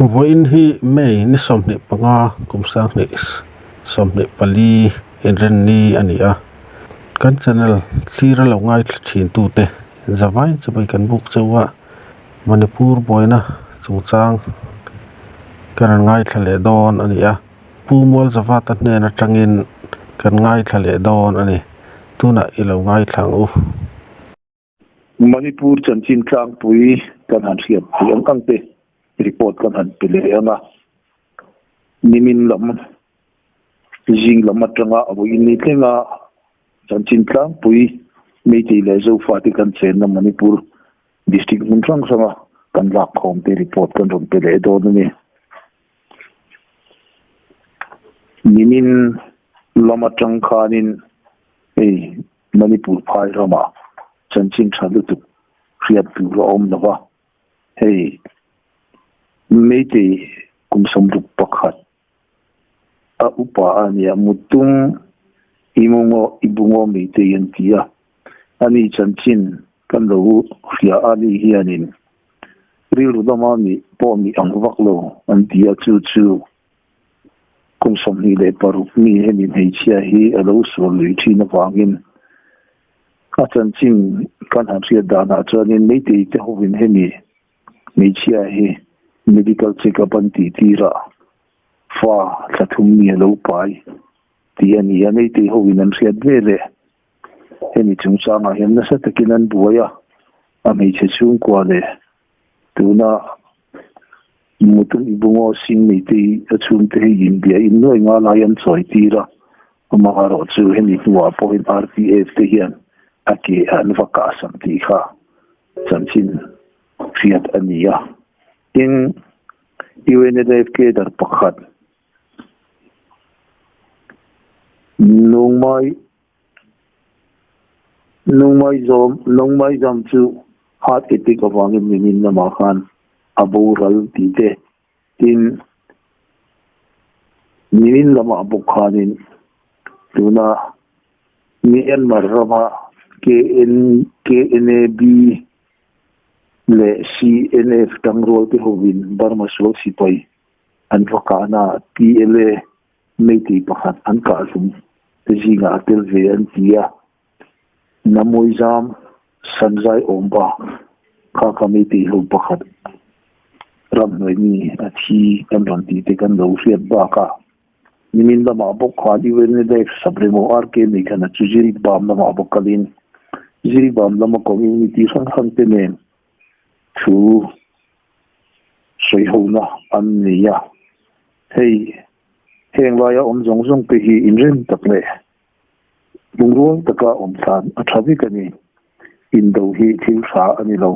Vawiin hi May ni 25 kum 2024 inrinni a ni a. Kan channel thlir a lo ngaithla thin tute zavai chawei kan buk chauh a, Manipur buaina chungchang kan rawn ngaithla leh dawn a ni a. Pu Mualzavata hnen atangin kan ngaithla leh dawn a ni. Tunah i lo ngaithla ang u. Manipur chanchin tlangpui kan han hriat theih ang ang te report kan han pe leh ang a, nimin lam zing lam atanga a vawiin ni thlenga chanchin tlangpui Meitei leh Zofate kan chenna Manipur district hmun hrang hranga kan lakkhawm te report kan rawn pe leh dawn a ni. Nimin lam atang khanin hei Manipur phai ramah chanchin tha lutuk hriat tur a awm lo va, hei Meitei kum 61 a upa a nia, Mutum Imungo Ibungo Meitei an ti a, ani chanchin kan lo hria a ni hianin rilru lama mi pawh mi ang vak lo an ti a, chu chu Kum 26 mi hemi hmeichhia hi a lo sual lui thin avangin a chanchin kan han hriat danah chuanin Meitei te hovin hemi hmeichhia hi medical check up an tih tirah fa thla thum mi a lo pai tih a ni a, Meitei hovin an hriat veleh hemi chungchangah hian nasa takin an buai a, a hmeichhe chhungkua leh Tuna Mutum Ibungo Singh Meitei a chhungte hi inbia in nuai nga lai an chawi tir a, amaherawh chu hemi hnuah pawhin RPF te hian a ke an va kah sak tih kha chanchin hriat a ni a. Tin, UNLF cadre pakhat Nungmai Nungmaizam chu heart attack avangin nimin lamah khan a boral tih te, tin nimin lamah bawk khanin tuna Myanmar rama KNAB leh CNF tangrual te hovin Burma sual sipai an va kahna PLA Meitei pakhat an kahhlum te zingah a tel ve an ti a, Namawizam Sanzai awmba kha kha Meitei ho pakhat ramhnuai mi a thi kan rawn tih te kan lo hriat bakah nimin lamah bawk khan UNLF Supremo RK Meghana chu Jiribam lamah bawk kalin Jiribam lama community hrang hrang te nen thu sawihona an nei a. Hei, heng laia awm zawng zawng te hi inrem tak leh lungrual taka awm thlan a tha vek a ni. Indo hi thil tha a ni lo.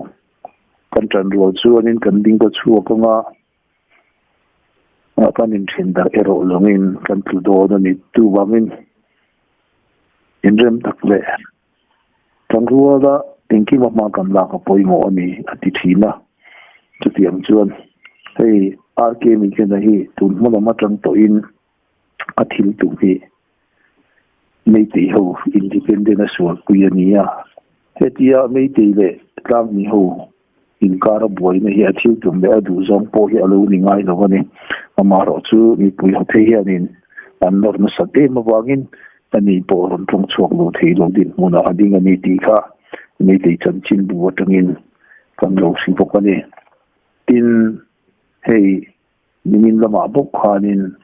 Kan tan rual chuanin kan ding ka chhuak anga kan inthen darh erawh zawngin kan tlu dawn a ni. Chuvangin inrem tak leh Tangruala engkim a hma kan lak a pawimawh a ni a ti thin a. Chutiang chuan hei RK Mikena hi tun hma lam atang tawhin a thil tum hi Meitei ho independent a sualpui a ni a. Hetia Meitei leh Tlangmi ho inkara buaina hi a thil tum leh a duhzawng pawh hi a lo ni ngai lo a ni. Amaherawh chu mipui hote hianin an nawr nasat em avangin ani pawh rawn tawng chhuak lo thei lo dinhmunah a ding a ni tih kha Meitei chanchinbu atangin kan lo hri bawk a ni. Tin, hei nimin lamah bawk khanin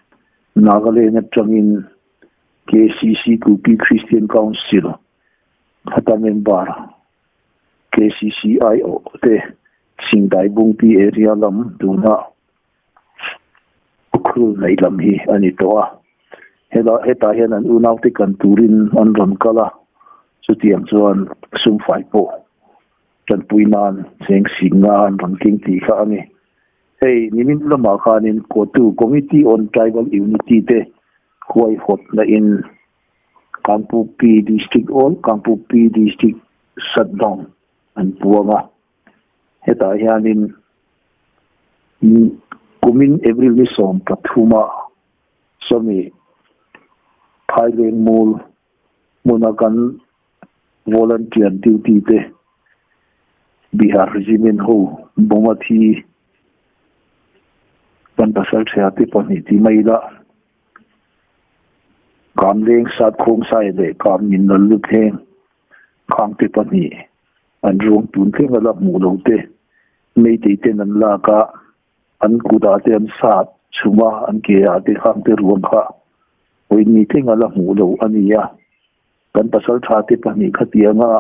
Nagaland atangin KCC Kuki Christian Council khata member KCCI awh te Singdai Bungpi area lam tuna Ukhrul nei lam hi a ni tawh a. Hela hetah hian an unaute kan turin an rawn kal a, chutiang chuan sumfai pawh tanpui nan cheng singna an rawn keng tih kha a ni. Hei nimin lamah khanin Kotu Committee on Tribal Unity te huaihawtna in Kangpokpi District All Kangpokpi District Shutdown an puang a, hetah hianin kumin April ni 13 ah sawmi Phaileng Mall hmuna kan volunteer duty te Bihar Regiment ho bomb a thi. Kan pasalṭha te pahnih ti mai ila Kamleng sat khawng sai leh Kam min lal lut thleng khang te pahnih an ruang tun thleng a la hmuh lo te Meitei ten an lak a, an kutah te an sat chhum a, an ke ah te khang te ruang kha pawimawh thleng a la hmuh lo a ni a. Kan pasalṭha te pahnih khatianga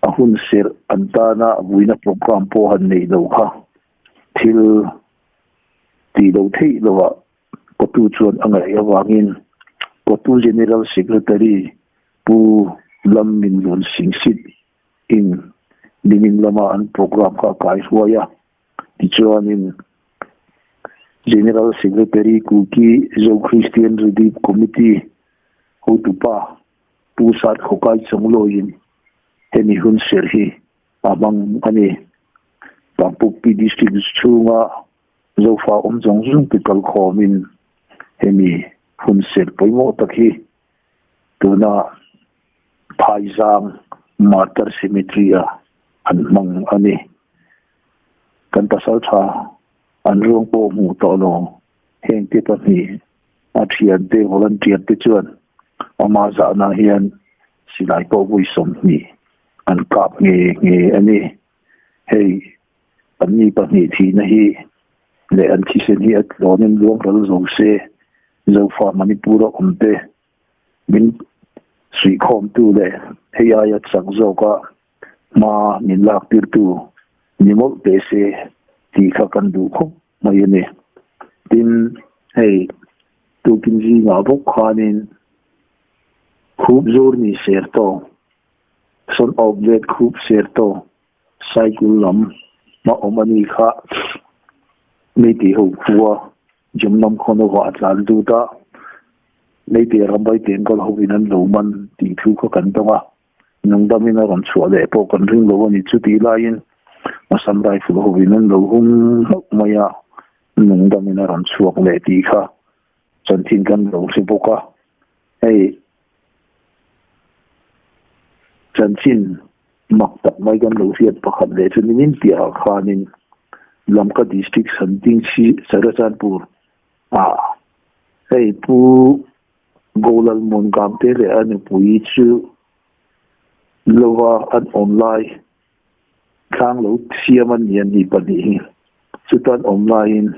a hun serh an tana vuina programme pawh han neih loh kha thil tih loh theih lohah Kotu chuan a ngaih avangin Kotu General Secretary Pu Lam Min Lun Singh Sit in nimin lama an programme kha a kaihruai a. Tichuanin General Secretary Kuki Zo Christian Relief Committee hotupa Pu Sat Khawkai Chawnglawiin hemi hun serh hi a hmang a ni. Pangpukpi District chhunga Zofa awm zawng zawng te kalkhawmin hemi hun serh pawimawh tak hi tuna Phaizang Martyr Cemetery-a an hmang a ni. Kan pasaltha an ruang pawh hmuh tawh lo hengte pahnih a thiante volunteer te chuan ama zahna hian silai pawh vawi 20 an kap nge nge a ni. Hei an ni pahnih thihna hi leh an thisen hi a tlawnin luang ral zo se Zofa Manipur-a awm te min suihkhawmtu leh hei aia chak zawka hma min lak tirtu ni mawlh teh se tih kha kan duh khawp mai a ni. Tin, hei tukin zingah bawk khanin khup zur ni ser tawh, sawn awp let khup ser tawh, cycle lam a awm a ni kha Meitei ho khua Jumnam khawnawah a tlan lut a, Meitei rambai tengkawl hovin an lo man tih thu kha kan dawng a. Nungdamin a rawn chhuah leh pawh kan ring lo a ni. Chutih laiin Assam Rifle hovin an lo hum hlauh mai a, nungdamin a rawn chhuak leh tih kha chanchin kan lo hre bawk a. Hei chanchin mak tak mai kan lo hriat pakhat leh chu nimin piahah khanin Lamka District Santingchhi Churachandpur ah hei Pu Golal Mawngam te leh a nupui chu lova an awm lai thlang lo siam a ni an ni pahnih hi. Chuta an awm laiin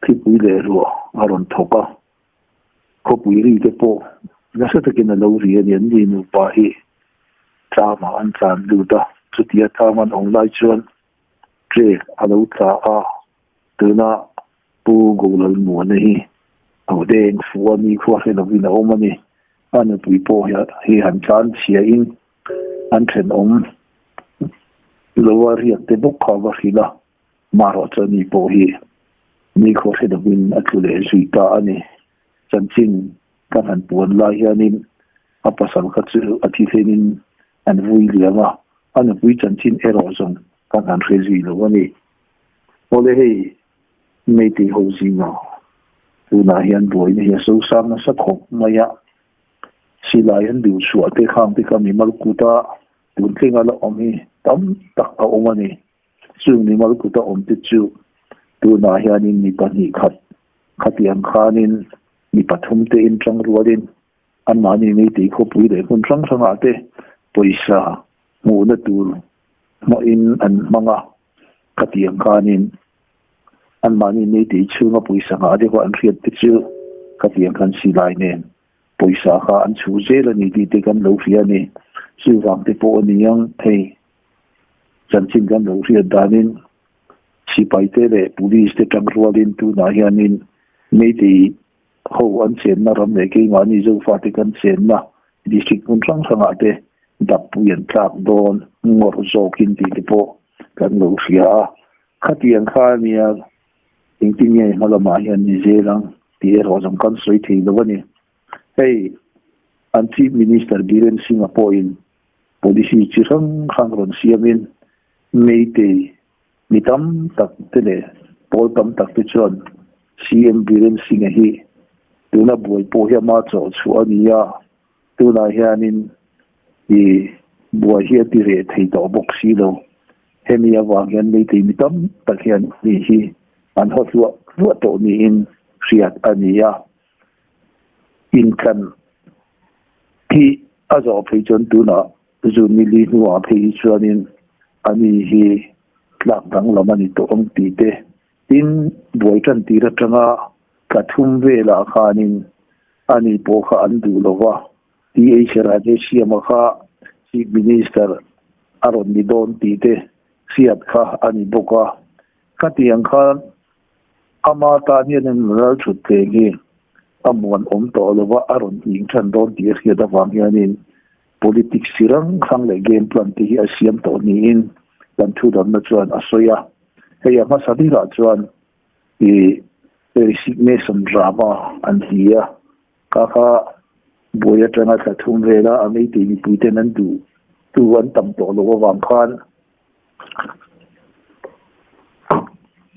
thlipui leh ruah a rawn thawk a, khawpui ri te pawh nasa takin a lo ri a ni. An ni nupa hi tlamah an tlan lut a, chutia tlam an awm lai chuan trek a lo tla a, tuna Pu Golal Muana hi a deng fuh a, mi khua hre lovin a awm a ni. A nupui pawh hi han tlan chhiain an thenawm lo a riak te bawk kha va hrilh a, marawh chuan mi pawh hi mi khua hre lovin a tlu leh zui ta a ni. Chanchin kan han puan lai hianin a pasal kha chu a thi thlenin an vui liam a, a nupui chanchin erawh zawng kan han hre zui lo a ni. Awle hei Meitei ho zinga tunah hian buaina hi a sosang nasa khawp mai a, silai an duh chhuah te khang te kha mimal kuta tun thlenga la awm hi tam tak a awm a ni. Chung mimal kuta awm te chu tunah hianin mi pahnih khat khatiang khanin mi pathum te inṭang rualin anmahni Meitei khawpui leh hmun hrang hrangah te pawisa hmuhna tur hmawhin an hmang a, khatiang khanin anmahni Meitei chhunga pawisa nghah deuh a an hriat te chu khatiang khan silai nen pawisa kha an chhuh zel a ni tih te kan lo hria a ni. Chuvang te pawh a ni ang hei chanchin kan lo hriat danin sipai te leh police te tang rualin tunah hianin Meitei ho an chenna ram leh keimahni Zofate kan chenna district hmun hrang hrangah te dappui an tlak dawn ngawrh zawkin tih te pawh kan lo hria a. Khatiang kha a nia, engtin nge hma lamah hian ni zel ang tih erawh zawng kan sawi thei lo a ni. Hei an Chief Minister Biren Singh-a pawhin policy chi hrang hrang rawn siamin Meitei mi tam tak te leh pawl tam tak te chuan CM Biren Singh-a hi tuna buai pawh hi ama chawh chhuah a ni a, tunah hianin i buai hi a ti reh thei tawh bawk si lo. Hemi avang hian Meitei mi tam tak hian ni hi. an haw hluah hluah tawh niin hriat a ni a. Inthlan hi a zawh phei chuan tunah June ni li hnuah phei hi chuanin ani hi tlak danglam a ni tawh ang tih te, tin buai tan tir atanga thla thum velah khanin ani pawh kha an duh lo va, TH Rajesiama kha Chief Minister a rawn ni dawn tih te hriat kha a ni bawk a. Khatiang khan ama tan hian an ral thut thleng hi a muan awm tawh lo va, a rawn hning than dawn tih a hriat avang hianin politics chi rang hrang leh game plan te hi a siam tawh niin kan thudanna chuan a sawi a. Hei a hmasa berah chuan ih resignation drama an ti a, kha kha buai atanga thla thum vela a meitei mipuiten an duh tu an tam tawh loh avang khan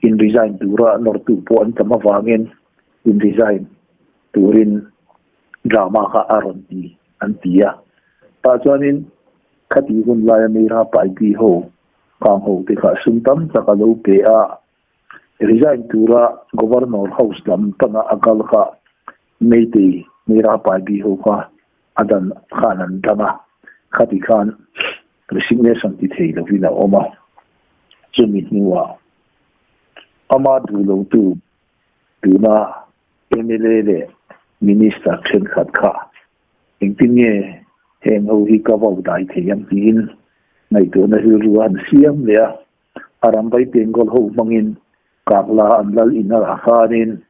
in resign tura nawrtu pawh an tam avangin in resign turin drama kha a rawn ti an ti a. Tah chuanin khati hun laia Meira Paipi ho kang ho te kha sum tam tak a lo pe a, resign tura Governor House lam pana a kal kha Meitei Meira Paipi ho kha a dan khan an dang a, khati khan resignation ti thei lovin a awm a. Chumi hnuah ama duh lotu tuna mla leh Minister thenkhat kha engtin nge heng ho hi ka vau dai thei ang tiin ngaihtuahna rilru a han siam leh a. A ram vai Bengal ho hmangin Kakla an lal in a rah khanin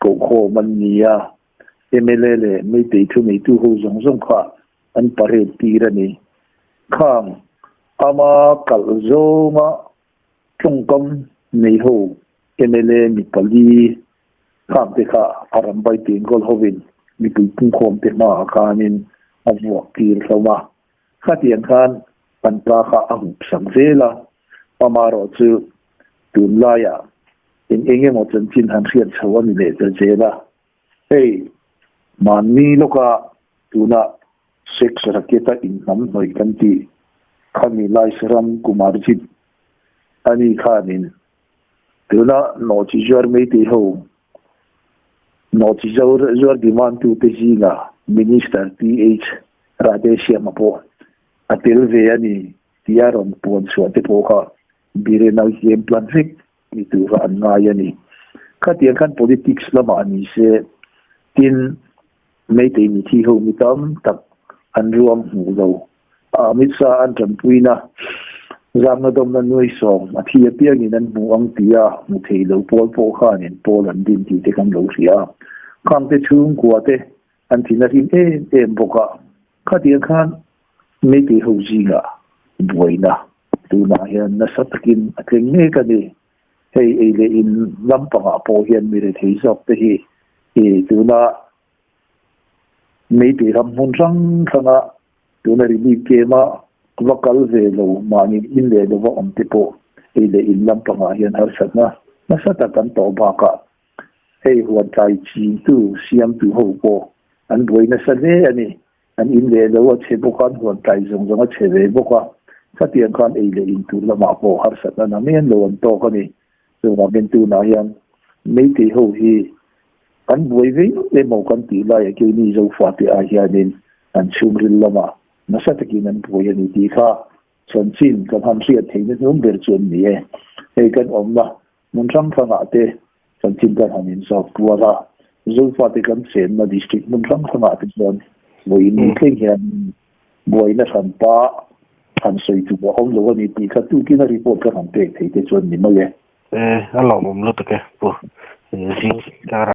kohkhawm an ni a, mla leh Meitei thuneitu ho zawng zawng kha an parade tir a ni. Khang ama kalh zawnga tawngkam nei ho mla mi pali khang te kha a ram vai Bengal hovin mipui pungkhawm te hmaah khanin a vuak tir hlawm a. Khatiang khan an pa kha a hup sak zel a, amaherawh chu tunlaiah eng eng emaw chanchin han hriat chho a ni leh ta zel a. Hei, mahni lawka tuna sex racket a inhnam hnawih kan tih khami Laisaram Kumarjit a ni khanin tuna nawhchi zuar meitei ho nawhchi zuar demand tute zinga Minister TH Radheshyama pawh a tel ve a ni tia rawn puan chhuah te pawh kha Biren-a hian plan vek ni tura an ngai a ni. Khatiang khan politics lamah ni se, tin Meitei mithi ho mi tam tak an ruam hmuh lo. Amit Shah an tanpuina zamna dawmna nuai sawm a thi apiangin an hmu ang tia hmu thei lo pawl pawh khanin pawl an din tih te kan lo hria a. Khangte chhungkua te an thin a rim em em bawk a, khatiang khan Meitei ho zingah buaina tunah hian nasa takin a tleng mek a ni. Hei ei leh in lampangah pawh hian mi rethei zawk te hi i tuna Meitei ram hmun hrang hranga tuna relief camp a va kal ve lo mahni in leh lova awm te pawh ei leh in lampangah hian harsatna nasa tak an tawh bakah Hei huan tlai chingtu siamtu ho pawh an buai nasa hle a ni. An in leh lo a chhe bawk a, an huan tlai zawng zawng a chhe ve bawk a. Khatiang khan ei leh in tur lamah pawh harsatna na men lo an tawk a ni. Chuvangin tunah hian Meitei ho hi an buai ve emaw kan tih laiah keini Zofate ah hianin an chhungril lamah nasa takin an buai a ni tih kha chanchin kan han hriat theihna hnung ber chu an ni e. Hei kan awmna Hmun hrang hrangah te chanchin kan han inzawt kual a, Zulfa te kan chenna district hmun hrang hrangah te chuan vawiin ni thleng hian buaina hran pa han sawi tur a awm lo a ni tih kha tukin a report kan han pek thei te chuan ni mai e. E, a lawmawm lutuk e, Pu Zing Kara.